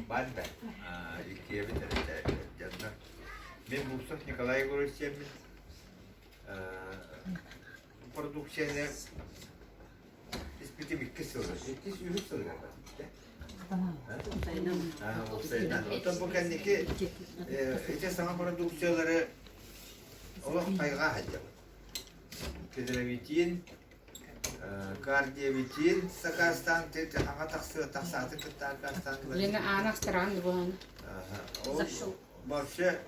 Баар да, иккиэбит эрэ дьоннор. Мин Бурцев Николай Егорович диэммин. Продукцияны испитим иккис сылы, иккис үһүс сылыгар барбыт. Оттон бу кэнники ити саҥа продукциялары олох хайҕаа сылдьабыт. Кедровитин, Кардиовитин сакаастаан аҥа тахсыа тахсаатын кытта аккаастаан Лена аана астараан буолан. Ол вообще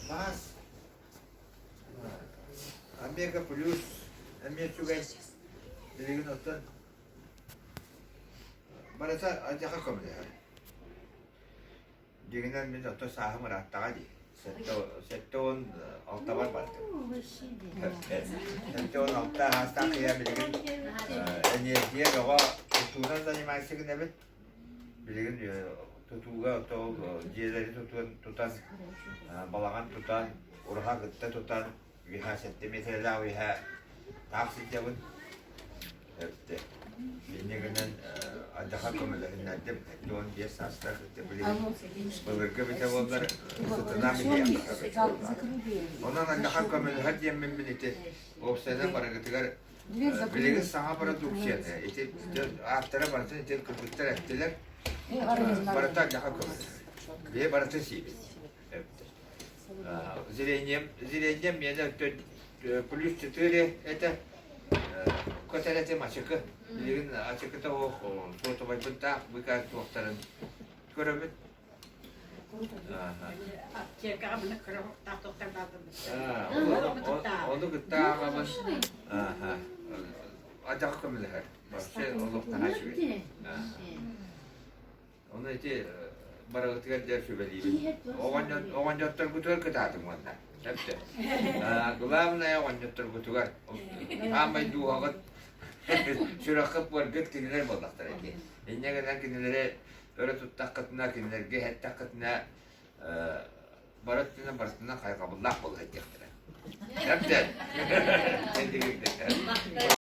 маас омега плюс эмиэ үчүгэй билигин оттон барыта алдьархай көмөлөһөр. Дьиҥинэн мин оттон сааһым ырааттаҕа дии. 76-бар бардым. 76 аастаах киһи билигин энергия бөҕө тутуунан занимайся гынабын. Билигин тутууга ол дьиэлэри тутан, тутан балаҕан тутан, ураһа кытта тутан үөһэ сэттэ миэтэрэлээх үөһэ таах сылдьабын. Эптэ. Инньэ гынан алдьархай көмөлөһүннэрдим. 75 саастаах ытты билигин былыргы эбитэ буоллар сытынаам иһиэххэ. Онон алдьархай көмөлөһөр диэммин мин ити уопсайынан барыгытыгар билигин саҥа продукцияны ити ааттара барытын ити кыргыттар эттилэр. Барыта алдьархай көмөлөһөр. Биһи барытын сиибит. Зрением, зрением миэнэ плюс 4 этэ. Көтөр этим ачыкы. Билигин ачыкыта суох суотабайбыттаах быка туохтарын көрөбүт. Аптекаҕа маны кыра оһохтоох туохтар бааллар. Ону кытта ааҕабын. Адьах көмөлөһөр. Вообще олох наһаа үчүгэй. Ону ити барыгытыгар дьэ сүбэлиибин. Оҕонньотторгутугар кытаатыҥ уонна. Сөптө. Главное оҕонньотторгутугар. Аамай дууһаҕыт, сүрэххит быаргыт кинилэр буоллахтара дии. Инньэ гынан кинилэри өрө туттаххытына, кинилэргэ иһэттэххитинэ бары өттүнэн барытынан хайҕабыллаах буола сылдьыахтара. Сөптө.